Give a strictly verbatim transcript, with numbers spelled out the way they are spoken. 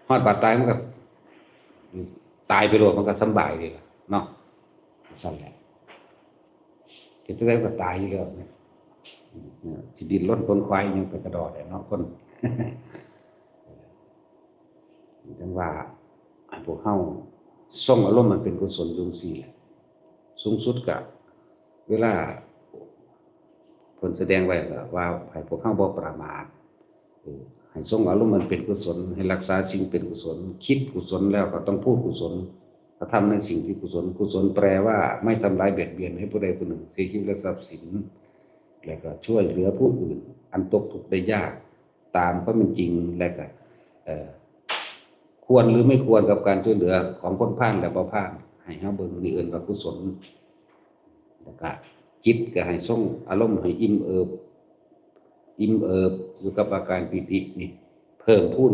ฮอดบาดตายมันก็ ตายไปโลด มันก็สำบายดีล่ะเนาะ ซั่นแหละ เฮ็ดจั่งใดมันก็ตายอยู่แล้วเนี่ย เนี่ย สิดิ้นรนขนขวายหยังไปกระดอแหละเนาะ คน จั่งว่า ให้พวกเฮาทรงอารมณ์มันเป็นกุศลอยู่จั่งซี้แหละ สูงสุดก็ เวลาเพิ่นแสดงไว้ก็ว่าให้พวกเฮาบ่ประมาท เออ ให้ทรงอารมณ์มันเป็นกุศล ให้รักษาสิ่งเป็นกุศล คิดกุศลแล้วก็ต้องพูดกุศล กระทำในสิ่งที่กุศล กุศลแปลว่าไม่ทำร้ายเบียดเบียนให้ผู้ใดผู้หนึ่ง เสียชีวิตและทรัพย์สิน แล้วก็ช่วยเหลือผู้อื่น อันตกทุกข์ได้ยาก ตามความเป็นจริง และก็ เอ่อ ควรหรือไม่ควรกับการช่วยเหลือของคนพาลและบ่พาล ให้เฮาเบิ่งนี่เอิ้นว่ากุศล แล้วก็จิตก็ให้ทรงอารมณ์ให้อิ่มเอิบ อิ่มเอิบอยู่กับอาการปีตินี่ เพิ่มพูน